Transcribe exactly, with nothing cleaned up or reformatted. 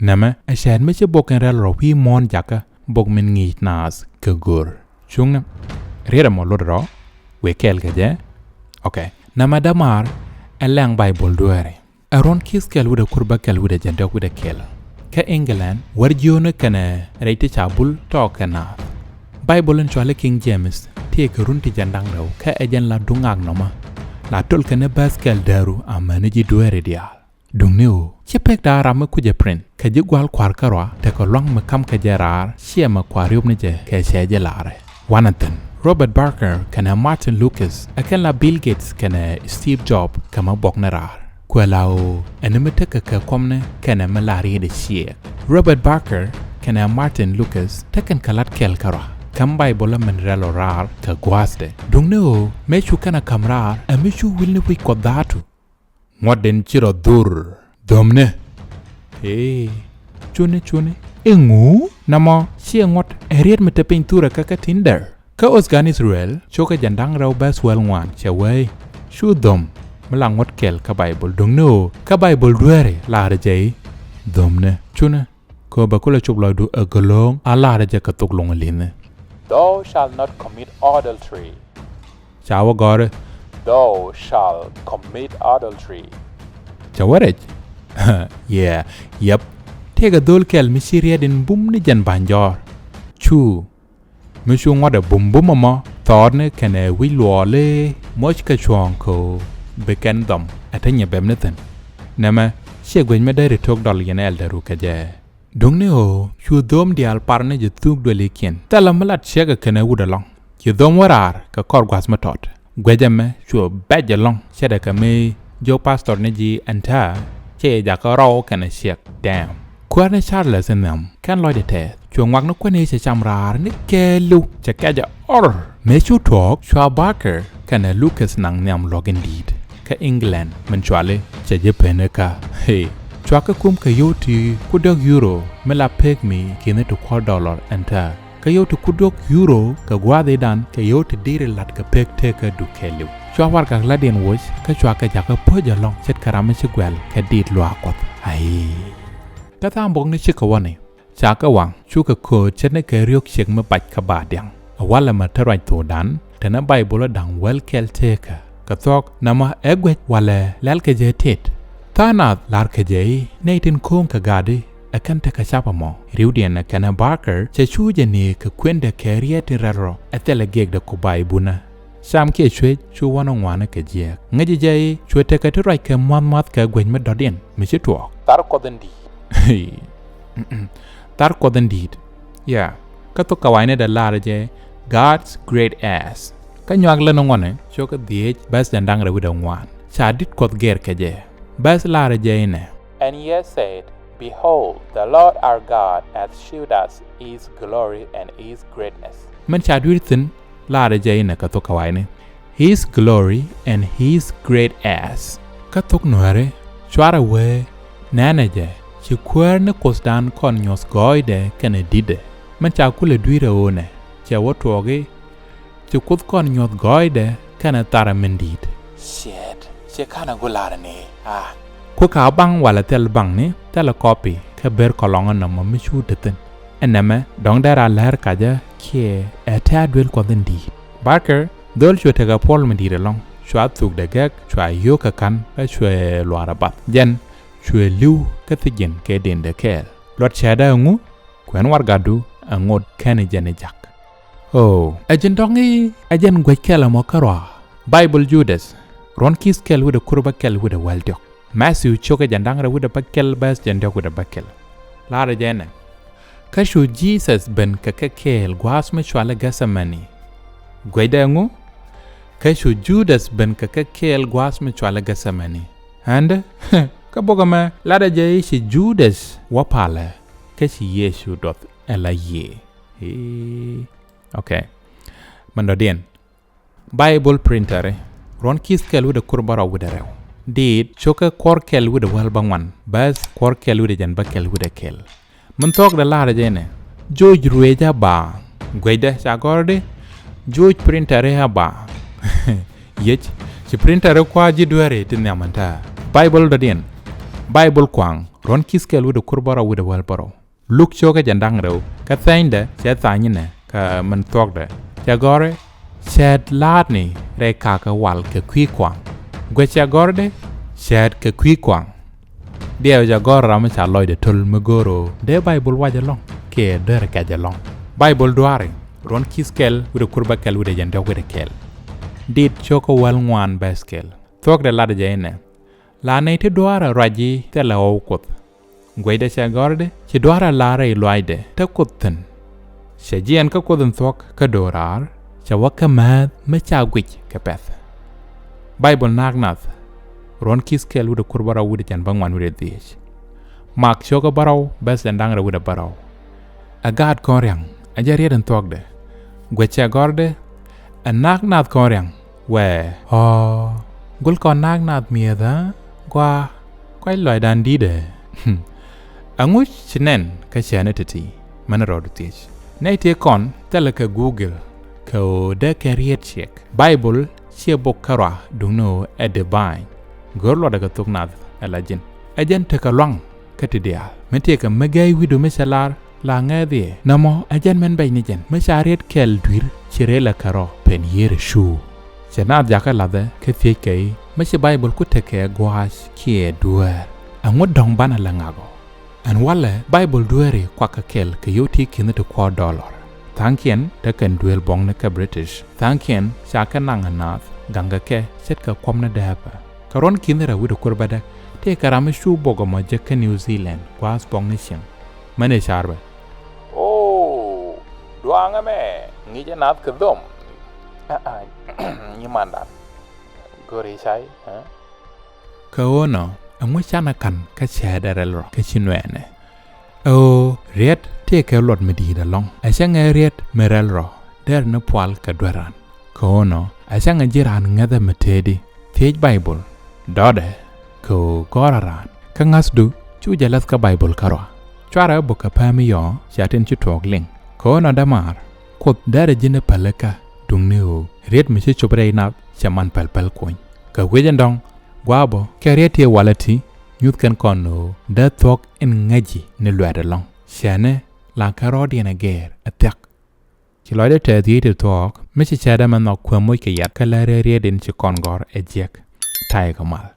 Nɛmɛ ɛ cäät mi ci bok in rɛl rɔ wi̱i̱ muɔ̱ɔ̱n jakä bok min ŋi̱i̱c naath kɛ go̱r. Cuŋni riet ɛmɔ luɔt rɔ wëë kɛɛl kɛ jɛ. Ok. Nɛmɛ dämaar ɛ lɛŋ Baibol dueeri. Ɛ ruɔ̱n ki̱th kɛl wi̱cdɛ kur bäkɛl wi̱cdɛ jɛn diɔ̱k wi̱cdɛ kɛl. Kä England wär jiöni kɛnɛ rɛy ti ca bul tɔɔk kɛ naath. Baibol in cɔali King James tëëkɛ run ti jɛn da̱ŋ rɛw kä ɛ jɛn la duŋak nɔmɔ. La töl kɛnɛ bäth kɛl dääru amäni ji̱ dueeri diaal. Duŋni ɣöö ci pek da̱a̱ ram mi kucɛ print kɛ ji̱ gua̱a̱l kua̱r kärɔa tekɛ lua̱ŋ mi ka̱m kɛ jɛ raar ciɛ mɛ kua̱r yop ni jɛ kɛ cɛ jɛ laarɛ. Wanɛ thi̱n Robert Barker kɛnɛ Martin Lucas ɛ kɛn la Bill Gates kɛnɛ Steve Jobs kɛ mɛ buɔk ni raar. Kuɛ la ɣöö ɛn mi tekɛ kɛ kɔmni kɛnɛ mi la riet ɛ ciɛɛk. Robert Barker kɛnɛ Martin Lucas tekɛn kɛ lat kɛl kärɔa kɛm Baibol ɛ min rɛl ɔ raar kɛ gua̱a̱thdɛ. Duŋni ɣöö mëë cu kɛn ɛ ka̱m raar ɛ mi cu wi̱l ni wi̱c Kuɔth dha̱a̱tu. Ŋuɔ̱tdɛn ci rɔ dhur. Dhömnɛ. Ee, cuni, cuni. Iŋu? Nɔmɔ ciɛ ŋuɔ̱t ɛ riet mi te piny thurɛ kä kä Tinder. Kä Othgan Israel cukɛ jɛn da̱ŋ rɛw bäth wäl ŋuan cɛ wee. Cu dhöm mi la ŋuɔ̱t kɛl kä Baibol duŋni ɣöö kä Baibol dueeri laarɛ jɛ i̱ dhömnɛ. Cuni. Kɛ ɣöö bɛ kulɛ cop lɔcdu ɛ gölööŋ a laarɛ jɛ kɛ thok loŋ li̱nhi. Thou shalt not commit adultery. Ca wä gɔ̱ri. Thou shalt commit adultery. Ca wä rɛc? Yeah, yep. Tëëkɛ dho̱l kɛl mi ci riɛt in bum ni jɛn ba̱ny jɔ̱ɔ̱r. Cu mi cu ŋuɔ̱tdɛ bumbum ɛmɔ thɔɔtni kɛnɛ wi̱c luɔɔli moc kɛ cuɔ̱ɔ̱ŋ kɛ ɣöö bi kɛn dhɔm ɛ te nyɛ bɛpni thi̱n. Nɛmɛ ciɛ guec mi dee ri tok dɔl yɛn ɛldɛru kɛ jɛ. Duŋni ɣöö cu dho̱o̱m diaal parni jɛ thuk duëlikiɛn thilɛ mi lat ciɛkɛ kɛnɛ wut ɛlɔ̱ŋ. Ci dho̱o̱m wä raar kɛ kɔr gua̱th mi tɔt. Guec ɛmɛ cuɛ bɛc ɛlɔ̱ŋ ce̱tdɛ kɛ mi jiök pastor ni ji̱ ɛn ta̱a̱ cɛ yɛ jakä rɔw kɛnɛ ciɛk. Dɛɛm. Kuäär ni Charles in nhiam kɛn lɔcdɛ tɛɛth cuɛ ŋuak ni kuäär ni cɛ cam raar ni kɛɛliw cɛ kɛcɛ ɔr. Mëë cu tuɔɔk cua Barker kɛnɛ Lucas naŋ nhiam luɔ̱k in di̱i̱t kä England min cuali cɛ ji̱ peni kä. Hee. Cua kɛ kum kɛ yio̱w ti kudiɔ̱k euro mi la pek mi ki̱ni ti kuɔl dollar ɛn ta̱a̱. Kä yio̱w ti kudiɔ̱k euro kɛ gua̱a̱thidan kɛ yio̱w ti di̱i̱ri la̱t kɛ pek tekä dukɛliw. Cua warɛgak la̱tdiɛn woc kä cua kɛ jakä po̱c ɛlɔ̱ŋ ce̱tkɛ ram mi ci guɛl kɛ diit luaak Kuɔth. Ai. Kä tha̱a̱ŋ buɔ̱kni cikɛ wäni. Ca kɛ waŋ cukɛ kööt ce̱tnikɛ riök ciek mi bac kä ba diaŋ. Ɛ walɛ mɛ te ruac thokdan te ni Baibol ɛ da̱ŋ wäl kɛl tekä kɛ thuɔ̱k nɛmɔ ɛ guec walɛ lɛl kɛ jɛ tet. Tha̱a̱ŋ nath la̱r kɛ jɛ i̱ nɛy tin ko̱o̱ŋ kɛ ga̱a̱di ɛ kɛn tekɛ cap ɛmɔ. Ri̱wdiɛn ɛ kɛnɛ Barker cɛ cu jɛ ni kɛ kuendɛ kɛ riet tin rɛl rɔ ɛ thilɛ giɛkdɛ ku ba i̱ bunä. Cam kiɛ cuec cu wänä ŋuani kɛ jiɛɛk ŋäci jɛ i̱ cuɛ tekɛ ti ruac kɛ mua̱th mua̱th kɛ guec mi dɔ̱diɛn mi ci tuɔɔk. Thar Kuɔth in di̱i̱t. Thar Kuɔth in di̱i̱t. Ya. Kä thok kɛ wa̱i̱ni dee la̱rä jɛ God's great ass. Kä nyuak lä ni ŋuɔni cukɛ dhieec bäth jɛn da̱ŋ rɛw wi̱cdɛ ŋuan. Ca di̱t Kuɔth gɛr kɛ jɛ. Bäth la̱rä jɛ inɛ. And he said, Behold, the Lord our God hath shewed us his glory and his greatness. Min ca dui̱r thi̱n la̱rä jɛ inɛ kɛ thok kɛ wa̱i̱ni. His glory and his great ass. Kä thok nuääri cuarɛ wee nɛnɛ jɛ ci kuäär ni Kuothdan kɔn nyuɔ̱th gɔɔydɛ kɛnɛ di̱tdɛ. Min ca kulɛ dui̱rɛ ɣöönɛ cɛ wä tuɔɔki ci Kuoth kɔn nyuɔ̱th gɔɔydɛ kɛnɛ tharɛ min di̱i̱t. Ciɛɛt ciɛ ka̱n a go̱ la̱rä ni a. Kuɛ ka baŋ walɛ thil baŋni thilɛ kɔpi kä ber kɔlɔŋä nɔmɔ mi cu te thi̱n. Ɛn nɛmɛ dɔ̱ŋ dee ra lɛr kacä kiɛ ɛ tɛ̈t duel Kuɔth in di̱i̱t. Barker dhöl cuɛ tekɛ puɔl mi di̱i̱t ɛlɔ̱ŋ cua thuk dee gɛk cua yio̱o̱k kɛ ka̱n kä cuɛ luaar ɛ bath jɛn cuɛ li̱w kä thi̱ji̱n kɛ dendɛ kɛɛl. Luɔt cɛɛtdä ɛŋu? Kuɛn warɛgakdu ɛ ŋot kɛn jɛn ɛ jak. Oh, ɛ ji̱n dɔ̱ŋ i̱ ɛ jɛn guec kɛl ɛmɔ kärɔa. Baibol Judas ruɔ̱n ki̱th kɛl wi̱cdɛ kur bäkɛl wi̱cdɛ wäl diɔ̱k. Matthew cukɛ jɛn da̱ŋ rɛw wi̱cdɛ bäkɛl bäth jɛn diɔ̱k wi̱cdɛ bäkɛl. La̱rä jɛ ɛnɛ. Kä cu Jesus ben kɛ kɛ kɛɛl gua̱a̱th mi cuali Gethsemane. Guecdɛ ɛŋu? Kä cu Judas ben kɛ kɛ kɛɛl gua̱a̱th mi cuali Gethsemane. Ɛndɛ kä bok ɛmɛ la̱rä jɛ i̱ ci Judas wä palɛ kä ci Yecu duɔth ɛ la yiëë. Ii. Ok. Min dɔ̱diɛn. Baibol printeri ruɔ̱n ki̱th kɛl wi̱cdɛ kur bärɔw wi̱cdɛ rɛw. Diit cukɛ kuɔr kɛl wi̱cdɛ wäl bäŋuan bäth kuɔr kɛl wi̱cdɛ jɛn bäkɛl wi̱cdɛ kɛl. Min thuɔ̱kdɛ la̱rä jɛ inɛ. Joc ruëëc a ba. Guecdɛ ca gɔ̱r di. Joc printeri a ba. Yiec ci printeri kua ji̱ dueeri ti nhiam ɛn ta̱a̱. Baibol dɔ̱diɛn. Baibol kuaŋ, ruɔ̱n Kuoth kɛl wi̱cdɛ kur bärɔw wi̱cdɛ wäl bärɔw. Luk cio̱kä jɛn da̱ŋ rɛw, kä thɛnydɛ cɛ tha̱a̱ny inɛ, kä min thuɔ̱kdɛ. Cɛ gɔ̱r i̱, cääth la̱a̱tni rɛy kakä wal kɛ kui̱ kuaŋ. Guɛc cɛ gɔ̱r i̱di, cääth kɛ kui̱ kuaŋ. Diɛw cɛ gɔ̱r ram mi ca lɔcdɛ to̱l mi go̱o̱r ɣöö dee Baibol wac ɛlɔ̱ŋ kiɛ dee kɛc ɛlɔ̱ŋ. Baibol duaari, ruɔ̱n Kuoth kɛl wi̱cdɛ kur bäkɛl wi̱cdɛ jɛn diɔ̱k wi̱cdɛ kɛl. Dit cio̱kä wäl ŋuan bɛth kɛl. Thuɔ̱kdɛ latdɛ jɛ inɛ, la nɛy ti duaarɛ ruac ji̱ thilɛ ɣɔw Kuoth. Guɛcdɛ cɛ gɔ̱r i̱di, ci duaarɛ la̱r rɛy luaacdɛ te Kuoth thi̱n. Cɛ jiɛɛn kä Kuoth in thuɔ̱k kä do̱raar, cɛ wä kä määth mi ca guic kɛ pɛ̈th. Baibol na̱a̱k nath, ruɔ̱n Kuoth kɛl wi̱cdɛ kur bärɔw wi̱cdɛ jɛn bäŋuan wi̱cdɛ dhieec. Mak cio̱kä bärɔw bɛth jɛn da̱ŋ rɛw wi̱cdɛ bärɔw. Ɛ gaat kɔn ria̱ŋ, ɛ jɛn riet in thuɔ̱kdɛ. Guɛc cɛ gɔ̱r i̱di, ɛ na̱a̱k nath kɔn ria̱ŋ, wee, ɣɔ̱ɔ̱, gul kɔn na̱a̱k nath mi̱eethä, gɔaa, kɔc lɔcdan di̱tdɛ. Ɛŋu ci nɛn kä cäätni ti̱ti̱, mɛn rɔɔdu thiec. Nɛy tëë kɔn thilɛ kɛ Google, kɛ ɣöö dee kɛn riet ciɛk. Baibol ciɛ bok kärɔa duŋni ɣöö ɛ divine. Go̱r luɔtdɛ kɛ thok nath ɛ la ji̱n. Ɛ jɛn tekɛ lua̱ŋ kä ti diaal. Mi tëëkɛ mi gɛy wi̱cdu mi cɛ lar, la ŋɛ̈thiɛ. Nɔmɔ ɛ jɛn min bɛc ni jɛn, mi ca riet kɛl dui̱r ci rëël ɛ kärɔ̱ pɛn yiër ɛ cu. Cɛ naath jakä lathɛ kä thiec kɛ i̱, mi ci Baibol ku tekɛ gua̱a̱c kiɛ dueer, ɛŋu dɔ̱ŋ banɛ lɛ ŋak ɔ? Ɛn walɛ Baibol dueeri kuakä kɛl kɛ yio̱w ti ki̱ni ti kuɔɔr dɔlɔr. Tha̱a̱ŋkiɛn te kɛn duel buɔ̱ŋni kä British. Tha̱a̱ŋkiɛn ca kɛ naŋ ɛ naath gaŋkɛ kɛ ce̱tkɛ kuɔm ni dääpä. Kɛ ruɔ̱n ki̱ni rɛw wi̱cdɛ kur bädäk, tëëkɛ ram mi cu bok ɛmɔ jek kä New Zealand gua̱a̱th buɔ̱ŋni cieŋ. Mɛn ëë car bɛ. Oo, duaŋ ɛmɛ ŋi̱i̱c ɛ naath kɛ dhom. Aa, nyimandan. Go̱ri cay, ɛ? Kɛ ɣöö nɔ, ɛŋu canɛ ka̱n kä cäätdɛ rɛl rɔ kä ci nuɛɛnɛ? Ɛ ɣöö riet tëëkɛ luɔt mi di̱i̱t ɛlɔ̱ŋ. Ɛ cäŋɛ riet mi rɛl rɔ, dɛr ni pual kɛ dueran. Kɛ ɣöö nɔ, ɛ cäŋɛ ji̱ raan ŋäthä mi tëëdi, thiec Baibol, dɔ̱dɛ, kɛ ɣöö gɔ̱rä raan. Kä ŋa̱thdu, cu jɛ läth kä Baibol kärɔa. Cuarɛ bok kɛ päämi yɔɔ, cia tin ci tuɔɔk liŋ. Kɛ ɣöö nɔ dämaar, Kuoth derɛ ji̱n i̱ pälikä, duŋni ɣöö riet mi ci cop rɛy nath cɛ man päl päl kuny. Kɛ guic in dɔ̱ŋ, gua̱a̱ bä kɛ riet ti walɛ ti nyuth kɛn kɔn ɣöö dee thuɔ̱k in ŋäci ni luɛt ɛlɔ̱ŋ. Cɛnɛ la kɛ rɔɔdiɛn ɛ gɛɛr ɛ thia̱k. Ci lɔcdɛ tɛth yiëë ti thuɔ̱k mi ci cäätdɛ mɛ nhɔk kuäm moc kɛ yat kä lär riet in ci kɔn gɔ̱r ɛ jiäk. Ta̱yɛ kɛ mal.